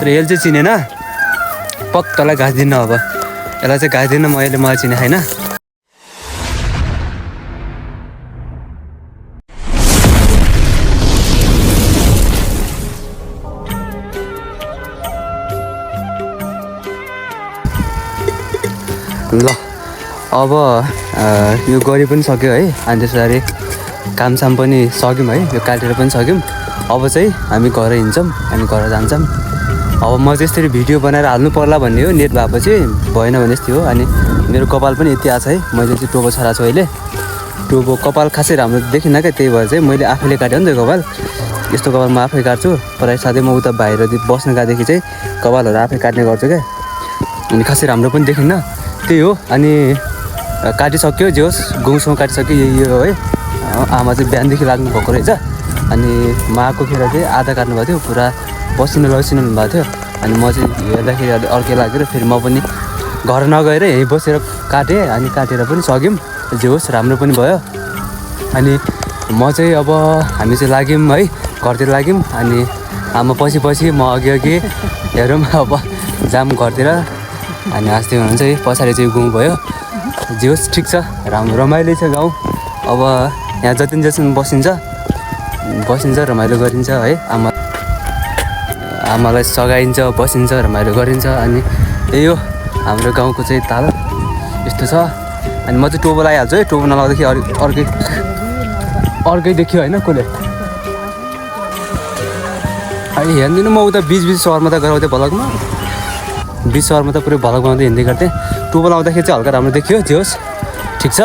तर यसले चाहिँ चिनेन पक्कालाई घाँस दिन्न अब यसलाई चाहिँ घाँस दिन्न मैले चिने होइन ल अब यो गरी पनि सक्यो है अनि त्यसरी कामसाम पनि सक्यौँ है यो काटेर पनि सक्यौँ अब चाहिँ हामी घर हिँड्छौँ अनि घर जान्छौँ अब म चाहिँ यसरी भिडियो बनाएर हाल्नु पर्ला भन्ने हो नेट भएपछि भएन भने यस्तै हो अनि मेरो कपाल पनि यति आएको छ है मैले चाहिँ टोपो छाडेको छु अहिले टोपो कपाल खासै राम्रो देखिनँ क्या त्यही भएर चाहिँ मैले आफैले काटेँ नि त कपाल यस्तो कपाल म आफै काट्छु प्रायः साथै म उता बाहिर बस्न गएदेखि चाहिँ कपालहरू आफै काट्ने गर्छु क्या अनि खासै राम्रो पनि देखिन्न त्यही हो अनि काटिसक्यो जे होस् गाउँसँग काटिसक्यो यो है आमा चाहिँ बिहानदेखि लाग्नु भएको रहेछ अनि म आएको खेर चाहिँ आधा काट्नु भएको थियो पुरा पसिना लसिना भएको थियो अनि म चाहिँ हेर्दाखेरि अर्कै लागेर फेरि म पनि घर नगएर यहीँ बसेर काटेँ अनि काटेर पनि सक्यौँ जे होस् राम्रो पनि भयो अनि म चाहिँ अब हामी चाहिँ लाग्यौँ है घरतिर लाग्यौँ अनि आमा पछि म अघि हेरौँ अब जाम घरतिर अनि हाँस्दै हुनुहुन्छ है पछाडि चाहिँ गाउँ भयो जे होस् ठिक छ राम्रो रमाइलो छ गाउँ अब यहाँ जति बसिन्छ रमाइलो गरिन्छ है आमालाई सघाइन्छ बसिन्छ रमाइलो गरिन्छ अनि यही हो हाम्रो गाउँको चाहिँ ताल यस्तो छ अनि म चाहिँ टोपो लगाइहाल्छु है टोपो नलाउँदाखेरि अर्कै देखियो होइन कसले अहिले हेर्दिनँ म उता बिच सहरमा त गराउँथेँ भ्लगमा बिच सहरमा त पुरै भ्लग बनाउँदै हिँड्दै गर्थेँ टोपो लाउँदाखेरि चाहिँ हल्का राम्रो देखियो जे होस् ठिक छ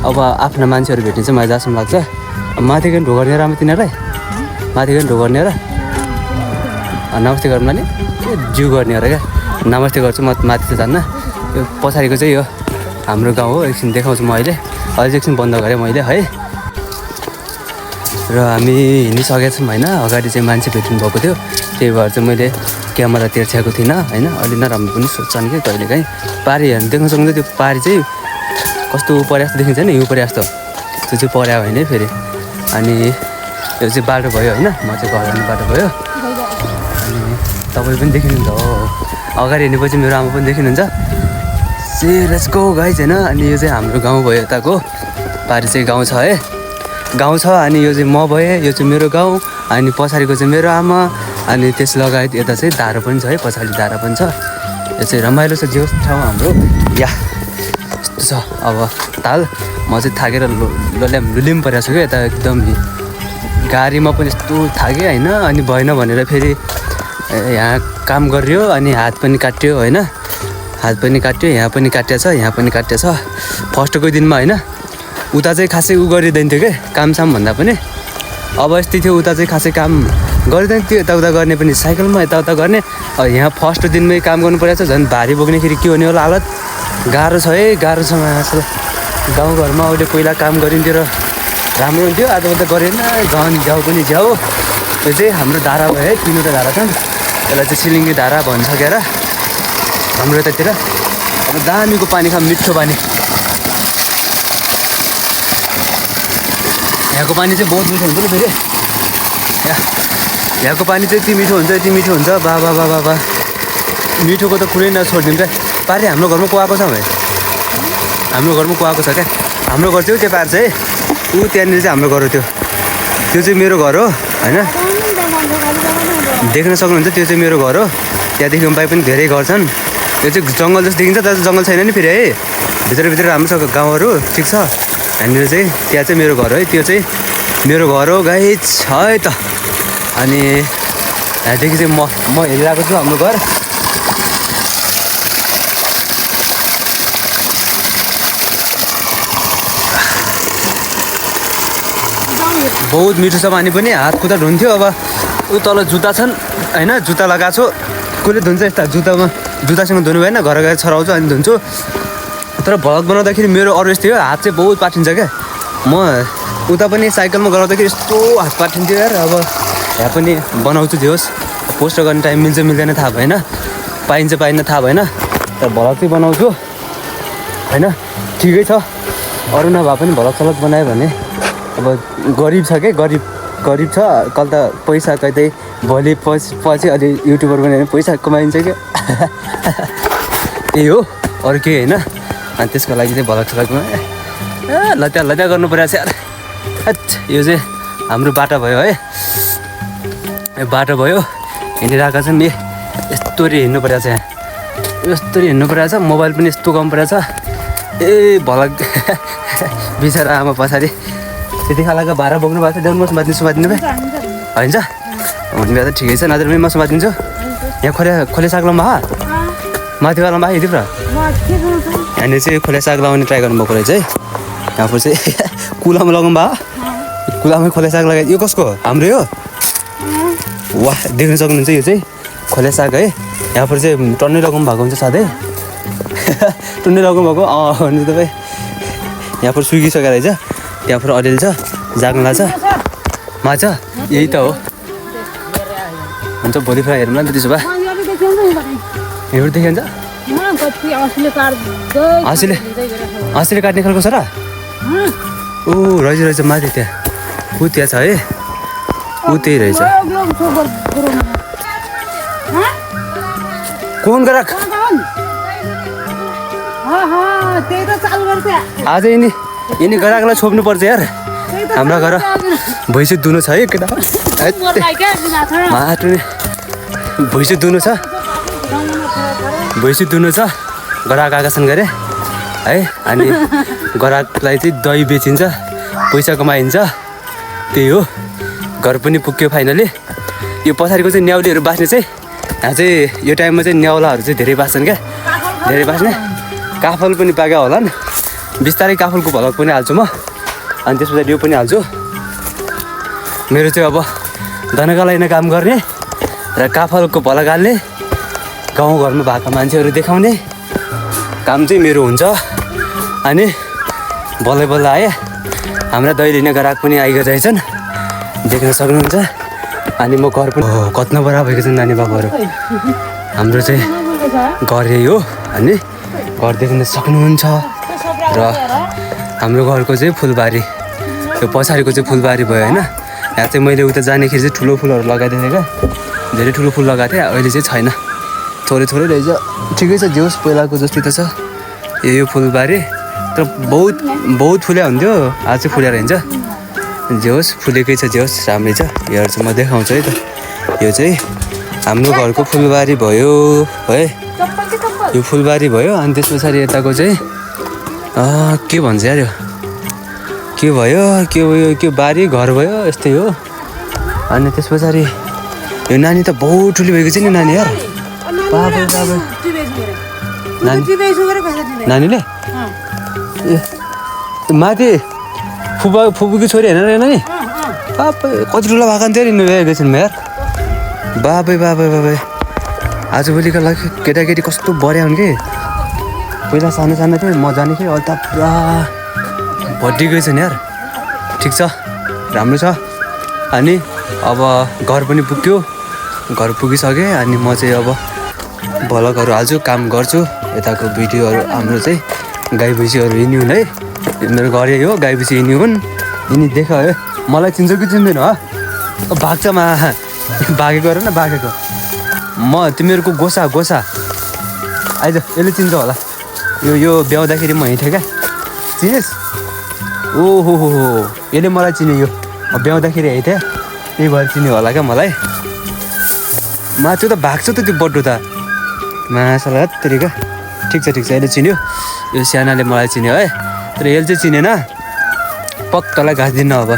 अब आफ्ना मान्छेहरू भेट्ने चाहिँ मलाई जहाँसम्म लाग्छ माथि गएर ढो गर्ने राम्रो तिनीहरूलाई माथि गएर ढो गर्ने र नमस्ते गरौँ नि के जिउ गर्ने हो र क्या नमस्ते गर्छु म माथि त जान्न यो पछाडिको चाहिँ यो हाम्रो गाउँ हो एकछिन देखाउँछु म अहिले एकछिन बन्द गरेँ मैले है र हामी हिँडिसकेका छौँ होइन अगाडि चाहिँ मान्छे भेट्नु भएको थियो त्यही भएर चाहिँ मैले क्यामेरा तेर्स्याएको थिइनँ होइन अलि नराम्रो पनि सोध्छन् कि कहिलेकाहीँ पारी हेर्नु देख्न सक्नुहुन्छ त्यो पारी चाहिँ कस्तो परे जस्तो देखिन्छ नि हिउँ परे जस्तो त्यो चाहिँ पर्यो होइन फेरि अनि यो चाहिँ बाटो भयो होइन म चाहिँ घर जाने बाटो भयो अनि तपाईँ पनि देखिनुहुन्छ हो अगाडि हिँडेपछि मेरो आमा पनि देखिनुहुन्छ लेट्स गो गाइज होइन अनि यो चाहिँ हाम्रो गाउँ भयो यताको पारी चाहिँ गाउँ छ है गाउँ छ अनि यो चाहिँ म भएँ यो चाहिँ मेरो गाउँ अनि पछाडिको चाहिँ मेरो आमा अनि त्यस लगायत यता चाहिँ धारा पनि छ है पछाडि धारा पनि छ यो चाहिँ रमाइलो छ जे होस् ठाउँ हाम्रो या यस्तो छ अब ताल म चाहिँ थाकेर लुलिम परेको छु क्या यता एकदम गाडीमा पनि यस्तो थाकेँ होइन अनि भएन भनेर फेरि यहाँ काम गरियो अनि हात पनि काट्यो होइन हात पनि काट्यो यहाँ पनि काटिएको छ यहाँ पनि काटिएको छ फर्स्टको दिनमा होइन उता चाहिँ खासै गरिँदैन थियो क्या कामसाम भन्दा पनि अब यस्तै थियो उता चाहिँ खासै काम गरिँदैन थियो यताउता गर्ने पनि साइकलमा यताउता गर्ने यहाँ फर्स्ट दिनमै काम गर्नु परेको छ झन् भारी बोक्नेखेरि के हुने होला हालत गाह्रो छ है गाह्रो छ आजकल गाउँघरमा अहिले पहिला काम गरिन्थ्यो र राम्रो हुन्थ्यो आजकल त गरेन झन् झ्याउ पनि झ्याउ यो चाहिँ हाम्रो धारा भयो है तिनवटा धारा छन् यसलाई चाहिँ सिलिङ्गी धारा भन्छ क्यार हाम्रो यतातिर अब दामीको पानी खाम मिठो पानी यहाँको पानी चाहिँ बहुत मिठो हुन्छ नि फेरि यहाँको पानी चाहिँ यति मिठो हुन्छ बाबा मिठोको त कुरै नछोडिदिउँ क्या पारी हाम्रो घरमा कुवाएको छ भाइ हाम्रो घरमा कुवाएको छ क्या हाम्रो घर थियो त्यो पार चाहिँ ऊ त्यहाँनिर चाहिँ हाम्रो घर हो त्यो चाहिँ मेरो घर हो होइन देख्न सक्नुहुन्छ त्यो चाहिँ मेरो घर हो त्यहाँदेखि बाई पनि धेरै घर छन् यो चाहिँ जङ्गल जस्तो देखिन्छ तर जङ्गल छैन नि फेरि है भित्र राम्रो छ गाउँहरू ठिक छ हामीहरू चाहिँ त्यहाँ चाहिँ मेरो घर हो है त्यो चाहिँ मेरो घर हो गाई छ है त अनि यहाँदेखि चाहिँ म हेरिरहेको छु हाम्रो घर बहुत मिठो छ पानी पनि हात खुट्टा धुन्थ्यो अब ऊ तल जुत्ता छन् होइन जुत्ता लगाएको छु कसले धुन्छ यस्ता जुत्तासँग धुनु भएन घर गएर छराउँछु अनि धुन्छु तर भ्लग बनाउँदाखेरि मेरो अरू यस्तै हो हात चाहिँ बहुत पाठिन्छ क्या म उता पनि साइकलमा गराउँदाखेरि यस्तो हात पाठिन्थ्यो यार अब यहाँ पनि बनाउँछु जे होस् पोस्ट गर्ने टाइम मिल्छ मिल्दैन थाहा भएन पाइन्छ पाइन्न थाहा भएन तर भ्लग चाहिँ बनाउँछु होइन ठिकै छ अरू नभए पनि भ्लग सलग बनायो भने अब गरिब छ क्या गरिब छ कल त पैसा कतै भोलि पछि अलि युट्युबर बनाएर पैसा कमाइन्छ क्या त्यही हो अरू केही होइन। अनि त्यसको लागि चाहिँ भलक सलकमा लत्या गर्नु परेको छ यार। यो चाहिँ हाम्रो बाटो भयो है, यो बाटो भयो हिँडिरहेको छ नि। यस्तोरी हिँड्नु परेको छ यहाँ, यस्तोरी हिँड्नु परेको छ। मोबाइल पनि यस्तो कम परेको छ। ए भलक बिचरा आमा पछाडि त्यति खालको भाडा बोक्नु भएको छ। ल्याउनु म समातिदिन्छु भाइ होइन भन्ने बेला त ठिकै छ, नत्र पनि म समातिदिन्छु। यहाँ खोले साग लाउनु भयो माथिवालामा भयो यति पुरा। यहाँनिर चाहिँ खोले साग लगाउने ट्राई गर्नुभएको रहेछ है। यहाँ चाहिँ कुलामा लगाउनु भयो, कुलामै खोले साग लगायो। यो कसको हाम्रै हो? वाह देख्न सक्नुहुन्छ यो चाहिँ खोले साग है। यहाँ चाहिँ टन्नै लगाउनु भएको हुन्छ साथै टन्नै लगाउनु भएको हुन्छ तपाईँ। यहाँ सुकिसकेको रहेछ, त्यहाँ अलिअलि छ जाग्ला छ माछा यही त हो। हुन्छ भोलि फेरि हेरौँ न त त्यसो भए। यहाँबाट देखिन्छ हाँसीले काट्ने खालको छ र? ओ रहेछ माथि त्यहाँ ऊ त्यहाँ छ है, ऊ त्यही रहेछ। कुन ग्राहक आज यिनी ग्राहकलाई छोप्नु पर्छ यार। हाम्रो घर भैँसी दुनो छ है केटा, माटो नि भैँसी दुनो छ, भैँसी दुनो छ। ग्राहक आएका छन् गरे है। अनि ग्राहकलाई चाहिँ दही बेचिन्छ, पैसा कमाइन्छ, त्यही हो। घर पनि पुग्यो फाइनली। यो पछाडिको चाहिँ न्याउलीहरू बाँच्ने चाहिँ यहाँ चाहिँ यो टाइममा चाहिँ न्याउलाहरू चाहिँ धेरै बाँच्छन् क्या, धेरै बाँच्ने। काफल पनि पाक्यो होला नि, बिस्तारै काफलको भलक पनि हाल्छु म। अनि त्यस पछाडि यो पनि हाल्छु। मेरो चाहिँ अब धनकालाइन काम गर्ने र काफलको भलक हाल्ने, गाउँघरमा भएको मान्छेहरू देखाउने काम चाहिँ मेरो हुन्छ। अनि बल्ल आए हाम्रा दै लिने ग्राहक पनि आइगएको रहेछन्, देख्न सक्नुहुन्छ। अनि म घर पनि कत्न बडा भएको छन् नानी बाबुहरू। हाम्रो चाहिँ घर यही हो। अनि घर देख्न सक्नुहुन्छ। र हाम्रो घरको चाहिँ फुलबारी, यो पछाडिको चाहिँ फुलबारी भयो होइन। यहाँ चाहिँ मैले उता जानेखेरि चाहिँ ठुलो फुलहरू लगाइदिएको थिएँ क्या, धेरै ठुलो फुल लगाएको थिएँ। अहिले चाहिँ छैन, थोरै रहेछ। ठिकै छ, जे होस् पहिलाको जस्तै त छ यो फुलबारी। तर बहुत फुल्या हुन्थ्यो, आज चाहिँ फुलेर हिँड्छ। जे होस् फुलेकै छ, जे होस् राम्रै छ। यो चाहिँ म देखाउँछु है त। यो चाहिँ हाम्रो घरको फुलबारी भयो है, यो फुलबारी भयो। अनि त्यस पछाडि यताको चाहिँ के भन्छ यार, यो के भयो के बारी घर भयो यस्तै हो। अनि त्यस पछाडि यो नानी त बहुत ठुलो भएको छ नि नानी यार। नानीले माथि फुपूकी छोरी हेरेर नानी बाबै कति ठुलो भएको थियो नि भएको छिन् यार। बाबै आजभोलिका लागि केटाकेटी कस्तो बढिया हुन् कि। पहिला सानो थियो म जाने थिएँ, अहिले त पुरा बढिगएको छ नि यार। ठिक छ, राम्रो छ। अनि अब घर पनि पुग्यो, घर पुगिसकेँ। अनि म चाहिँ अब भलकहरू हाल्छु, काम गर्छु। यताको भिडियोहरू हाम्रो चाहिँ गाई भैँसीहरू हिँड्नु हुन् है। मेरो घर यही हो, गाई भैँसी हिँड्नु हुन्। यिनी देख है, मलाई चिन्छ कि चिन्दैन हो? भाग्छ भागेको र न भागेको म तिमीहरूको गोसा आइज। यसले चिन्छ होला, यो ब्याउँदाखेरि म हिँड्थेँ क्या, चिनेस्? ओहो यसले मलाई चिन्यो, यो ब्याउँदाखेरि हिँड्थेँ, त्यही भएर चिन्यो होला क्या मलाई। त्यो त भाग्छ त त्यो बड्डो त मासला तेरिका। ठिक छ यसले चिन्यो, यो सानाले मलाई चिन्यो है। तर यसले चाहिँ चिनेन, पक्कालाई घाँस दिन्न। अब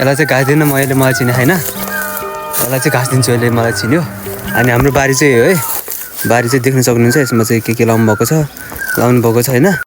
यसलाई चाहिँ घाँस दिन्न, यसले मलाई चिने होइन। यसलाई चाहिँ घाँस दिन्छु, यसले मलाई चिन्यो। अनि हाम्रो बारी चाहिँ है, बारी चाहिँ देख्न सक्नुहुन्छ। यसमा चाहिँ के लाउनु भएको छ होइन।